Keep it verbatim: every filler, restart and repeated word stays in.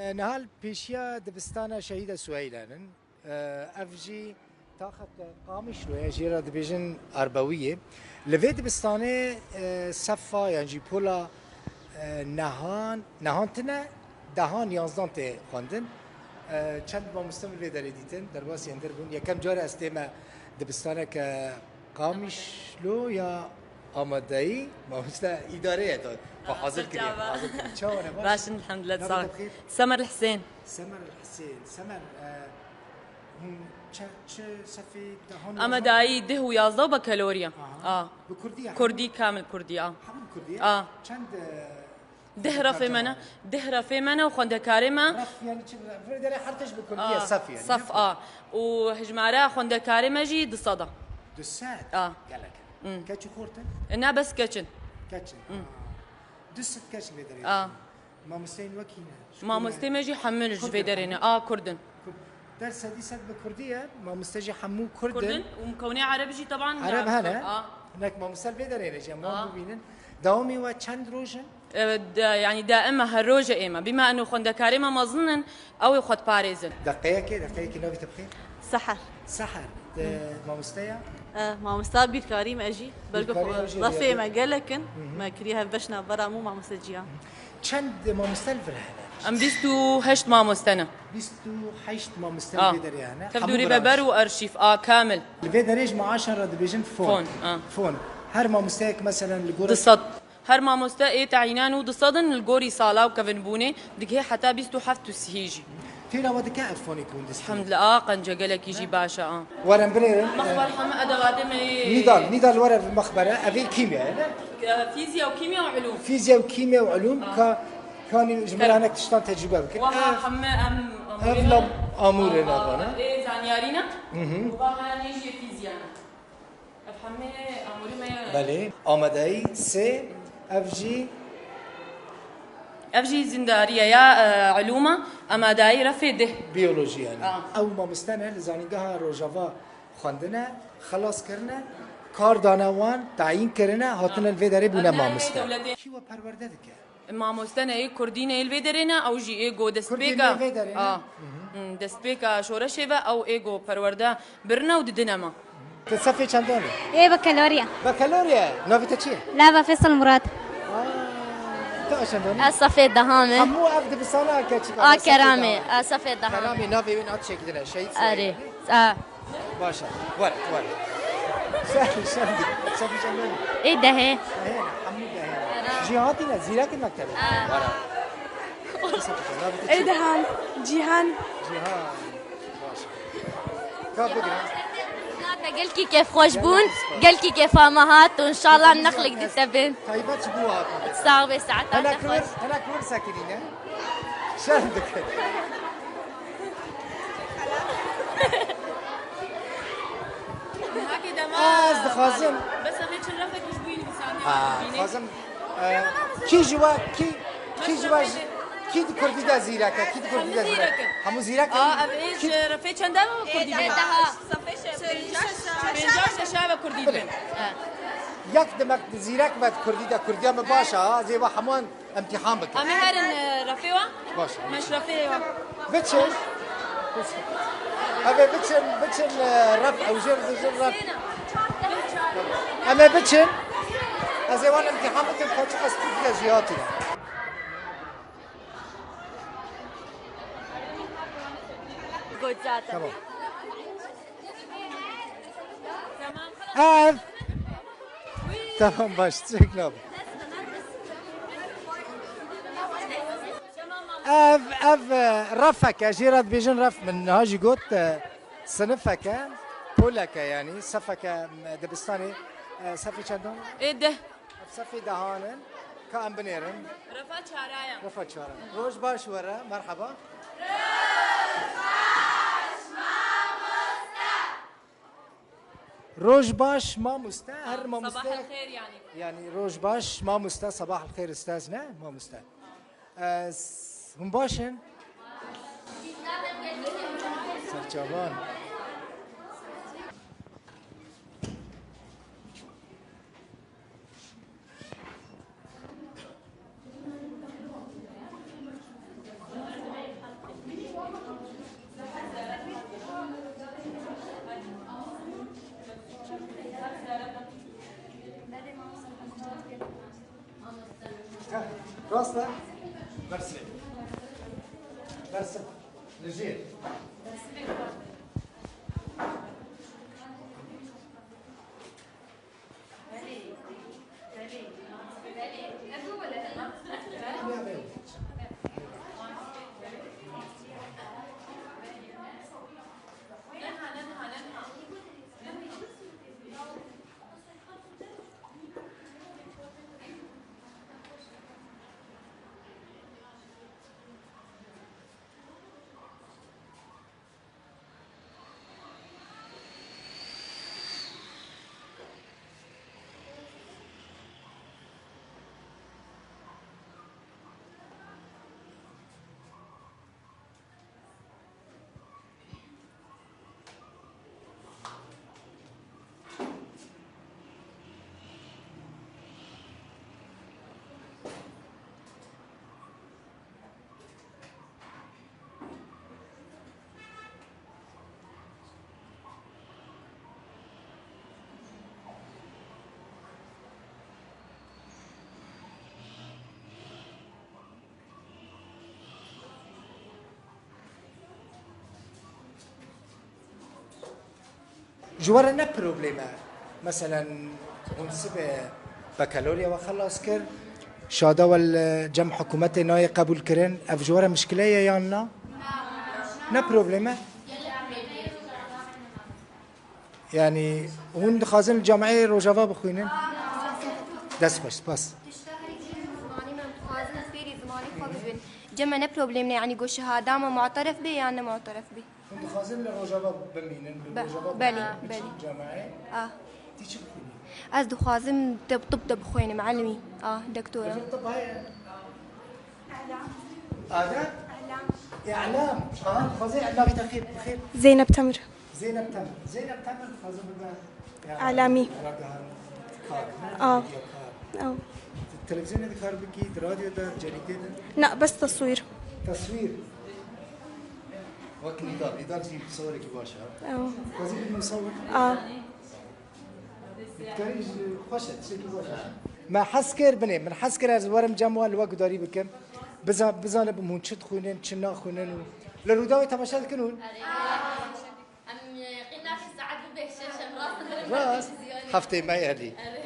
E, niha li pêşiya dibistana Şehîda Suheylan in. E, ev jî taxet Qamişlo ye, jê re dibêjin Erbewiyê. Li vê dibistanê, e, sefa yan jî pola, e, nehan, nehan tine, dehan, yanzdan tê xwendin. E, çend mamoste min vê derê dîtin, derbasî êndir bûn. Yekem car e ez tême dibistaneke Qamişlo ya amadeyî, mamoste îdareye da. Xwe hazir kiriye, hazir kiriye. Çawa ne baş? Baş in, elhamdulillah, sağ ol. Navê te bi xêr? Semer Husên. Semer Husên. Semer, e, hûn çi, çi sefê dehan? Amadeyî deh û yazda û bakalorya. Aha. A. Bi kurdî ya? Kurdî, kamil kurdî, a. Hemû kurdî ya? A. Çend, e, Deh refê me ne, deh refê me ne û xwendekarê me. Ref yani çi? Vê derê her tişt bi kurdî ye, sef yani. Sef a. Û hejmara xwendekarê me jî du sed a. Du sed? A. Gelek. Hmm. Keç û xort in? E, ne, bes keç in. Keç in. Hmm. Ha. Du sed keç vê derê. A. Mamosteyên wekî ne? Mamostê me jî hemû ji vê derê ne. A, kurd in. Kurd. Dersa dîsa bi kurdî ye, mamoste jî hemû kurd in. Kurd in û mikewnê ereb jî teban. Ereb hene. A. Hinek mamoste vê derê ne jî, em wan bibînin. Dewamî we çend roj in? E, de, yani daima her roje ême. Bîma eno xwendekarê me mezin in, ew ê xwe diparêzin. Deqeyekê, deqeyekê navê te bi xêr? Seher. Seher. Te mamoste ya? E, mamosta bîrkarî me jî. Belkî xwe, me gelek in. Hı hı. Me kiriye hevbeş navbera min û mamoste Cîhan. Çend mamoste li vir hene? Em bîst û heşt mamoste ne. Bîst û heşt mamoste li vê derê hene. Tev dûrî beber û arşîv, a, kamil. Li vê derê ji maaşan re dibêjin fon. Fon, a. Fon. Her mamosteyek meselen li gor... Du sed. Her mamoste ê tayînan û du sed in li gorî sala û kevinbûnê, digihê heta bîst û heft û sihî jî. Têra we dike ev fonê ku hûn distînin? Elhamdulillah, a, qencegelekî jî baş e, a. Werin binêrin. Mexber heme edevatê me yê... Nîdal, Nîdal were mexbere, ev ê kîmya ye, ne? E, fîzya û kîmya û ulûm. Fîzya û kîmya û ulûm, a, ka, kanî ji min re hinek tiştan tecrûbe bikin. Waha heme em amûrê ne. Ev lam amûrê ne bana. Ê zanyarî ne. Hı hı. Waha nê jî fîzya ne. Ev hemê amûrê me ye. Belê, amadeyî sê, ev jî... Ev jî zindariye ya, e, ilûma, amadeyî refê deh. Biyolojî yani. A. Ew mamoste ne li Zanîngeha Rojava xwendine, xelas kirine, kar dane wan, tayîn kirine, hatine li vê derê bûne mamoste. Kî we perwerde dike? Mamoste ne yê kurdî ne yê li vê derê ne, ew jî ê go destpêka... Kurdî ne vê derê ne? A. Hı hı. Hmm, destpêka şoreşê ve ew ê go perwerde birine û didine me. Te sefê çendan e? Ê, bakalorya. Bakalorya? Navê te çi ye? Lava Feysel Murat. Aa, te a çendan e? Ez sefê dehan e. Hemû ev dibistana keçik... A, Keramê. Ez sefê dehan. Keramê, navê wê ne çêkidine, Şehîd Erê. Suheyl. A. Baş e. Were, were. Sen, sen, sen bir şey mi? Ê dehê. Dehê, hemû dehê. Jî hatî ne, zîrek mektebe. A. Were. Ê dehan, Cîhan. Cîhan. Baş e. Ka bigire. Te gelkî kêfxweş bûn, gelkî kêfa me hat û înşallah nexlik dî te bin. Taybet ji bo hatine. Sax be, saeta te xweş. Hinek wir, hinek wir sekinîne. Şerm dikin. Niha kê dema... Ez dixwazim... Bes em ê çi refek ji bo yî nivîsandin... Ha, bînê. Dixwazim, e, kî ji we, kî, kî ji we, kî di kurdî de zîrek e, kî di kurdî de zîrek e? Hemû zîrek in. Hemû zîrek in. A, ev ê ji refê çenda ve kurdî dibin? Pêncî şeş ve kurdî dibin. Yek demek zîrek ve di kurdî de, kurdiya me baş e, ha, ez ê we hemûyan îmtîhan bikim. Em ê herin, e, refê wan? Baş. Meşrefê wan. Biçin. Ev ê biçin, biçin, e, ref, ew jê re dijin ref. Em ê biçin. Ez ê wan îmtîhan bikim, ka çiqas Tirkiye jî hatîne. Got zaten. Tamam. Ev. Tamam, baş, çek nav. Ev, ev, e, refek e, jê re dibêjin ref, min niha jî got, e, sinifek e, polek e, yanî sefek e, e, dibistanê, e, sefê çendan? Ê deh. Ev sefê dehan in, ka em binêrin. Refa çara ye. Refa çara. Roj baş were, merheba. Roj baş mamoste, her mamoste. Sabah el xêr yani. Yani roj baş mamoste, sabah el xêr ustaz, ne mamoste? Ez, hûn baş in? Serçavan. Bersiv. Bersiv. Li jêr. Ji we re ne probleme. Meselen, hûn sibê bakalorya we xelas kir, şada we li cem hikûmetê nayê qebûl kirin, ev ji we re mişkile ye yan na? Ne probleme. Yanî hûn dixwazin li cameyê Rojava bixwînin? Dest xweş, spas. Tişta herî giring zimanî me, em dixwazin fêrî zimanî xwe bibin. Cem me ne problem ne, yanî go şehada me mu'teref bê yan ne mu'teref bê. Hûn dixwazin li Rojava bimînin, li Be-, Rojava belê, bimînin, biçin belê. Cameyê? Ah. Tî çi bixwînî? Ez dixwazim tib, tib de bixwînim, elmî. Ah, doktora. Tib heye? Adem? E'lam. Aha, dixwazê navê te xêr, xêr. Zeynep Temir. Zeynep Temir. Zeynep Temir dixwaze bibe, ya, E'lamî. Ragihan kar, A. Medya kar. Ew. Di televizyonê de kar bikî, di radyo de, cerîdê de? Na, bes teswîr. Teswîr. Wek Nîdar, Nîdar jî bisorekî baş e. Ew. Dixwazî bibî musawir? A. Dikarî ji xweş e, tiştekî baş e. Me hez kir, binê, min hez kir ez werim cem we li we gudarî bikim. Biza-, bizanibim hûn çi dixwînin, çi naxwînin û li Rûdawê temaşe dikin hûn? Em, e, qînakî saet bibêhşe, şem rast. Rast. Heftê me yelî. Evet.